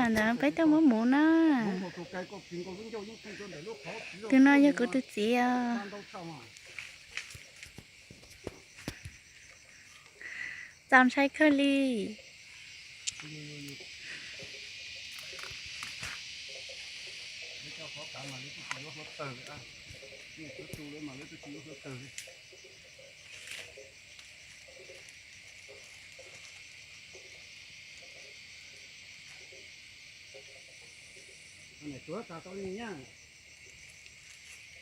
Ntawd peb tuaj muab muv na. Tus no yog kuv tus txiv os. Txaus ntshai kawg li.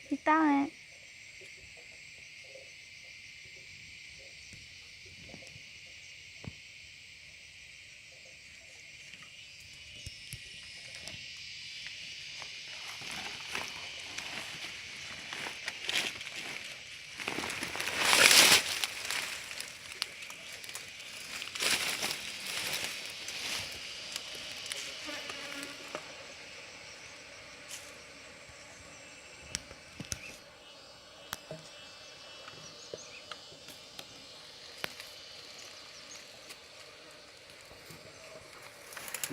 Tsis tau.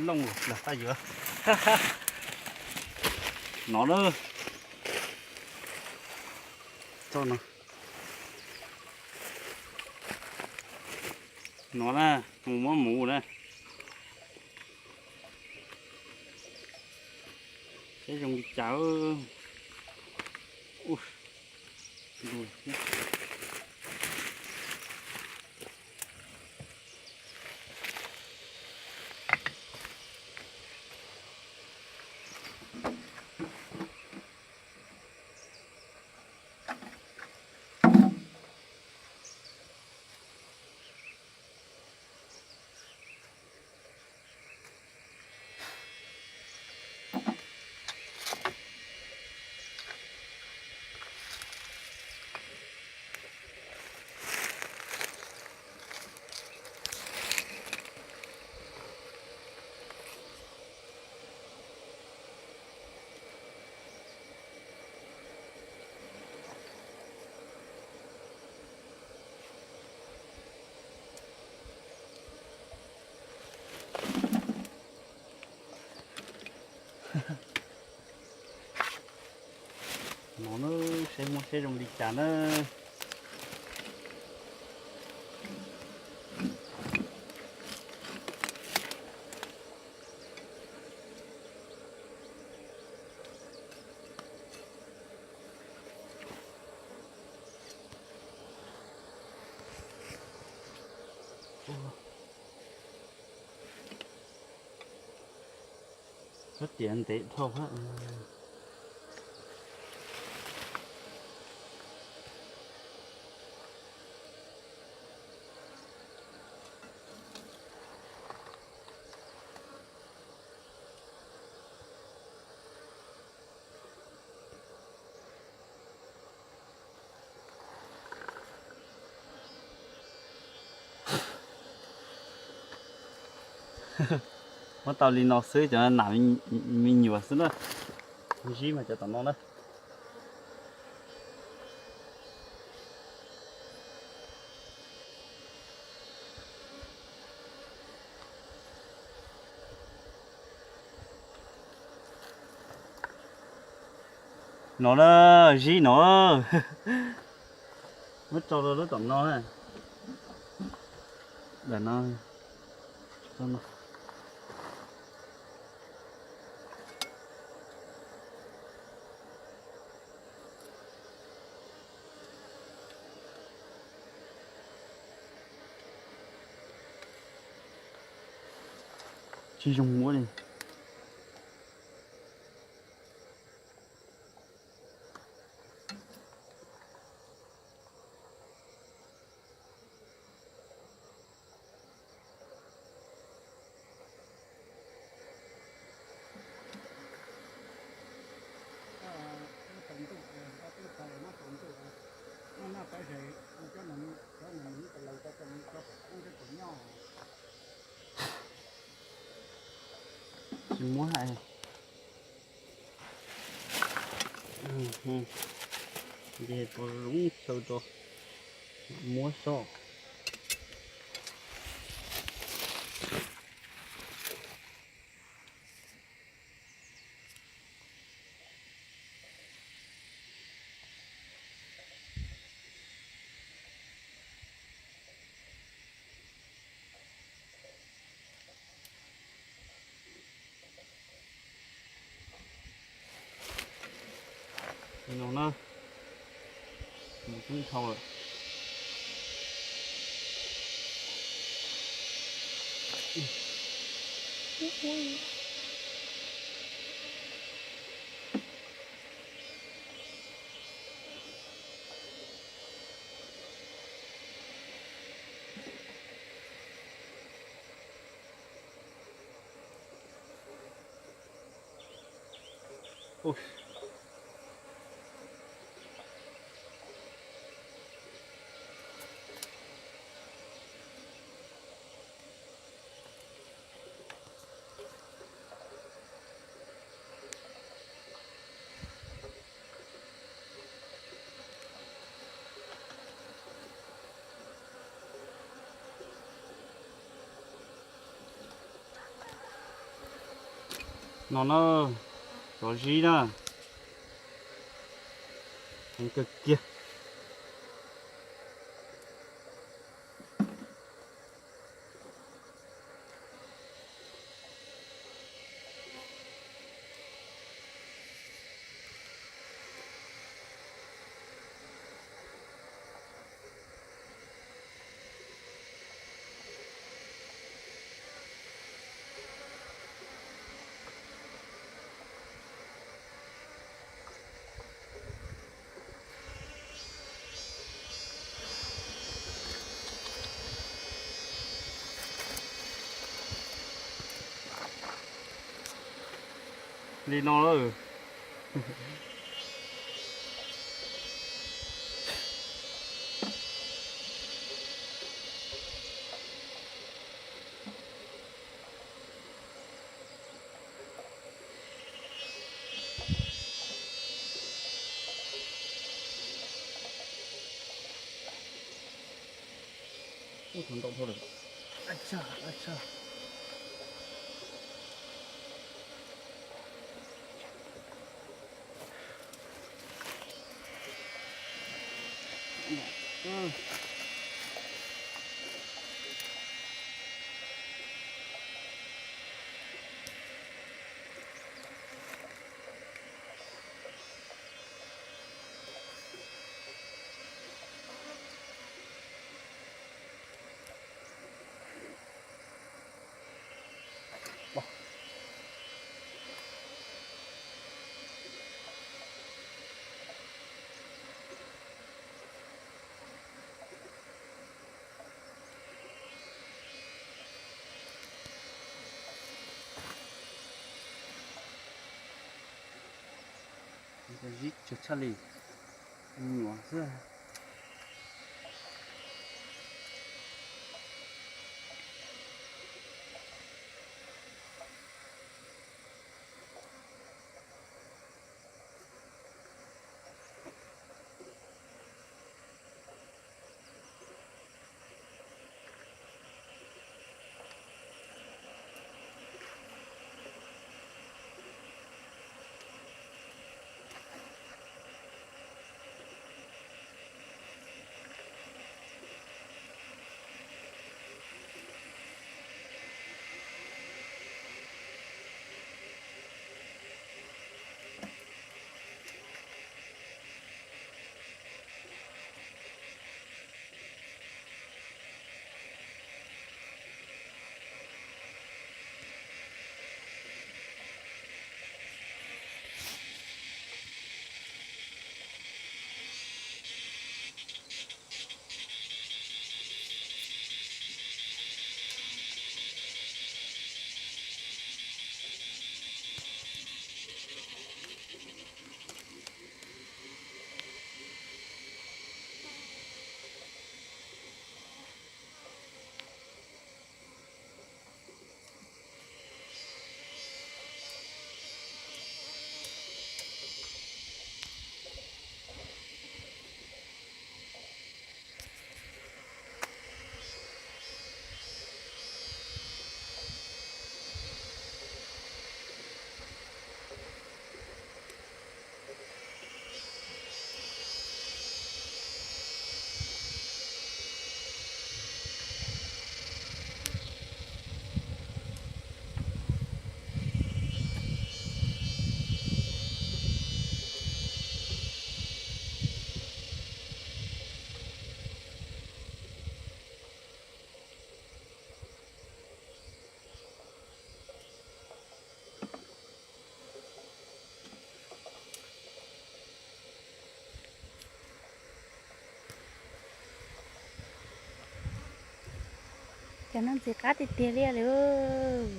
Looj los qab yuav. No na. Txoj no. No na, mus muab muv na. Saib zoo li cas. No na, saib muab saib zoo li cas na. Koj tias ntev dhau. Muab tau li no xwb, cov nam me nyuam xwb na. Zib mas cov tom no na. No na, zib no. Muab tso rau lub tom no na. Ntawm no. Tsis zoo muab li. Tsis muab hais. Ces tau zoo xyaw rau muab soj. No na, mus tub dhau lawm. No na, tsov zib na, heev kawg kiag. Li no lawm. Ub, thaum ntau dhau lawm. Zib tsawg tshaj li, nyuam xwb. Cov no ntxim qab tiag tiag li lawm.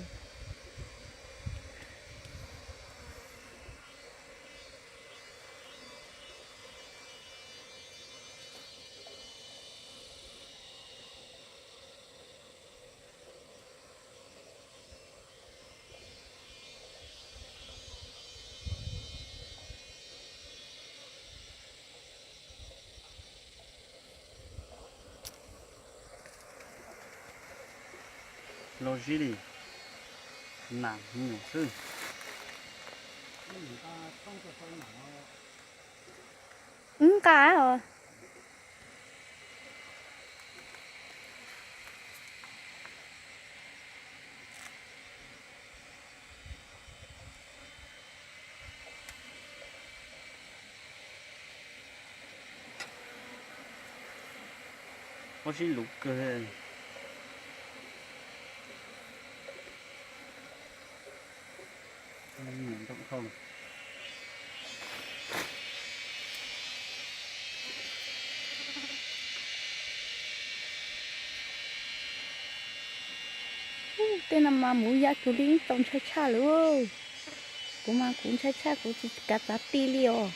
Los zib li, nas nyuam xwb. Wb nqa os. Pob zeb luv kawg. Tej no mas muv ya cuag li tau ntshai tshaj lawm. Kuv mas kuv ntshai tshaj, kuv tsis kav txav ti li os.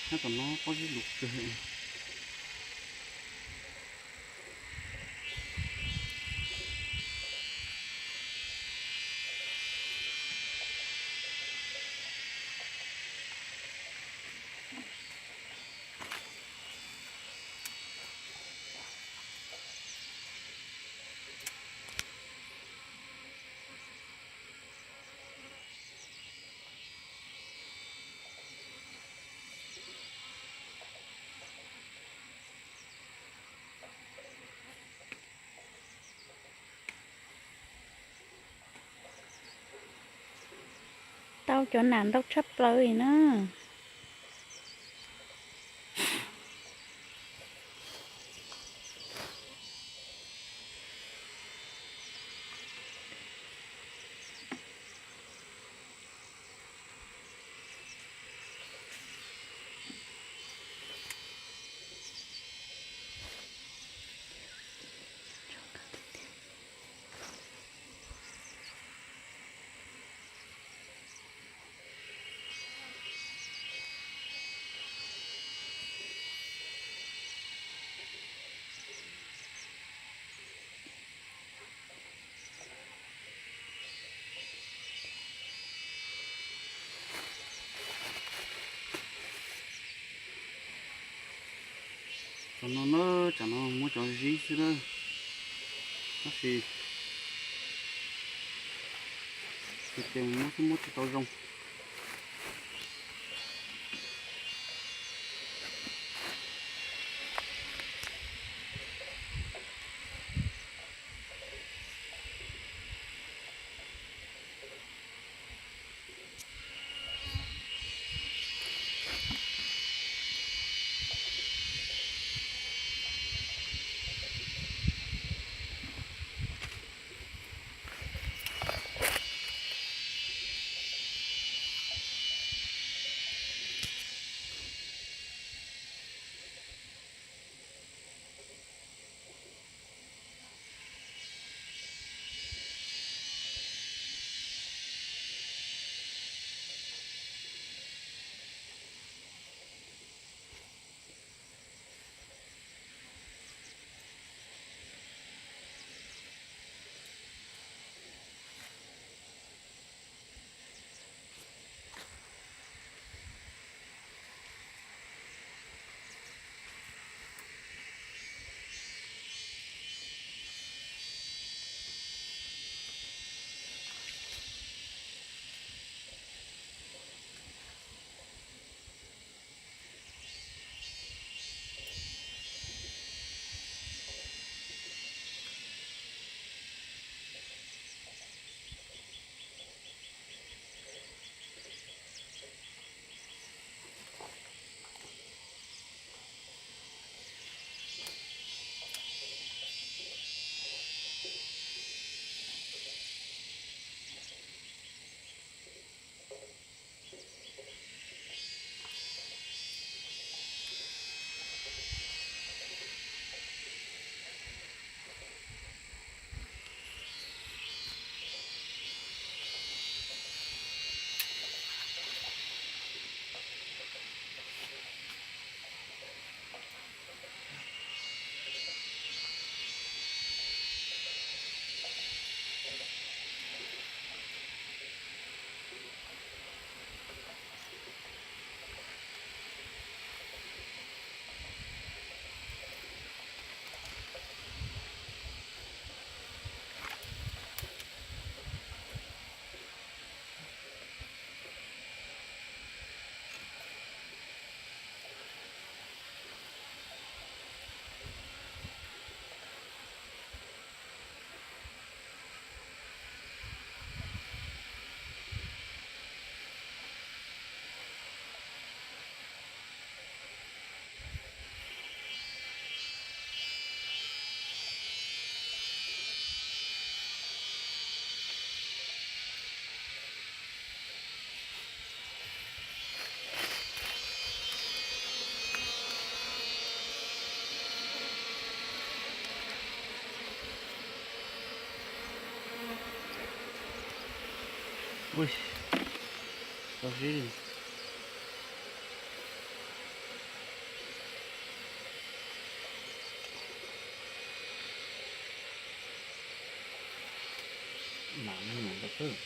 Nyob tom no pob zeb luv kawg. Tau cov nas ntau tshaj plaws li na. Cov no na, cov no muab cov zib xwb na, tab sis tus ces muab xwb muab tsis tau zoo. Ui, tau sib. Mam me nyuam ntawd xwb.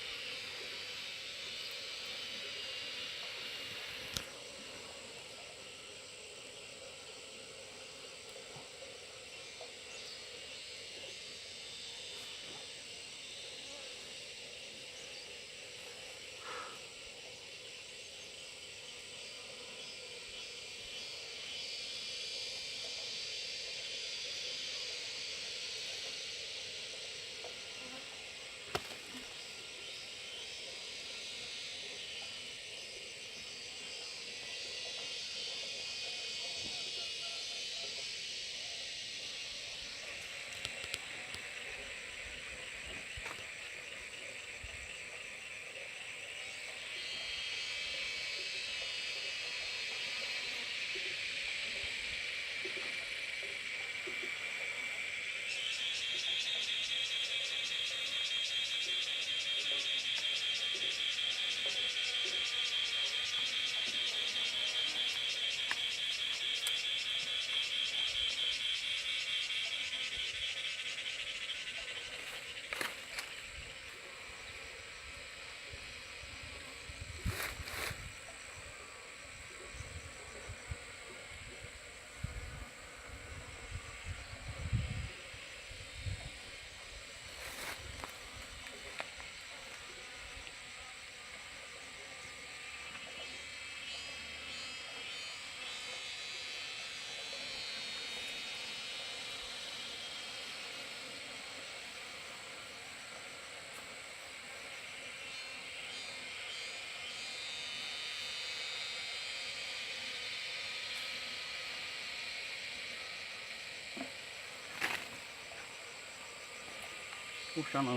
Ub, sab no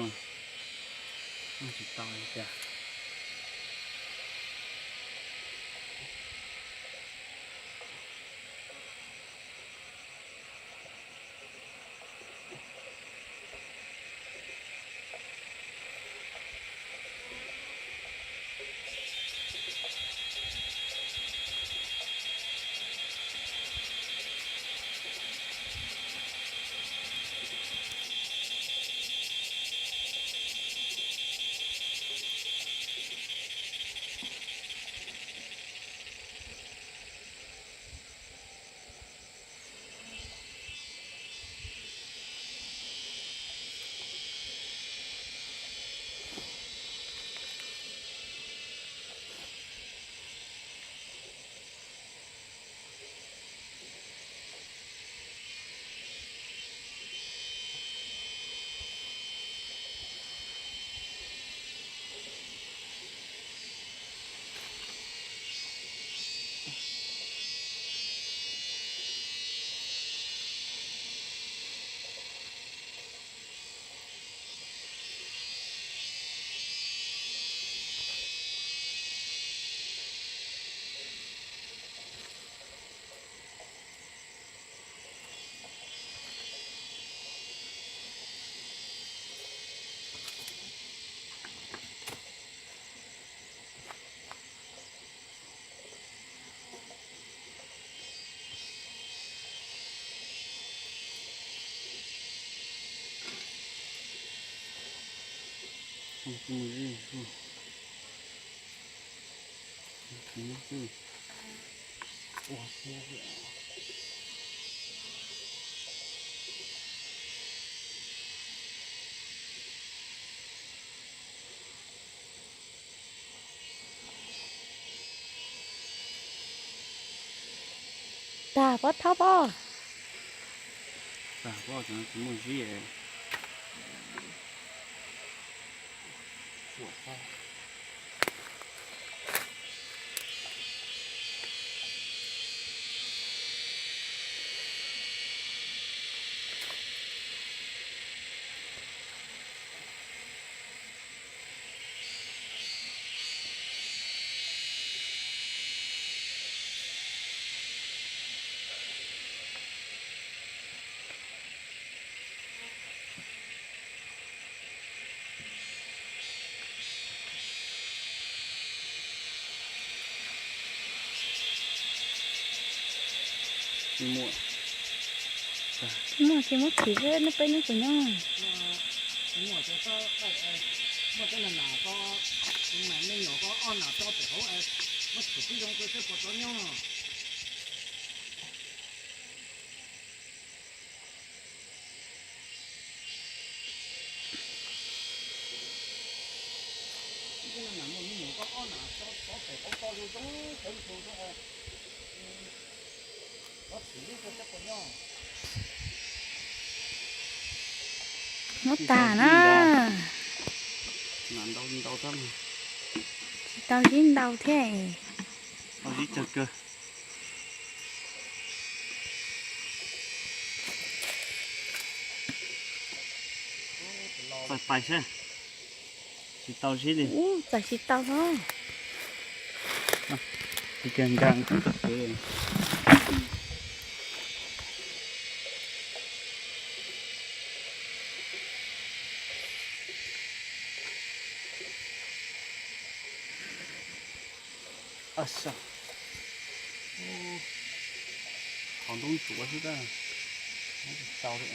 tsis tau li cas. Tag pob thawb pob. Tag pob, tsis muaj zib. Muaj ces muab txiv xwb, nej peb hnub puas nyob? Muab tag na. Tsis tau zib ntau thiab. Txais pais seb, tsis tau zib li. Txais tsis tau os. Tsis kag nka txog kev. Qhov ntoob tsuav xwb tab, tsis tau li.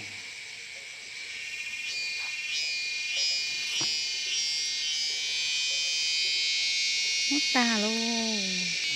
Muab tag lauj.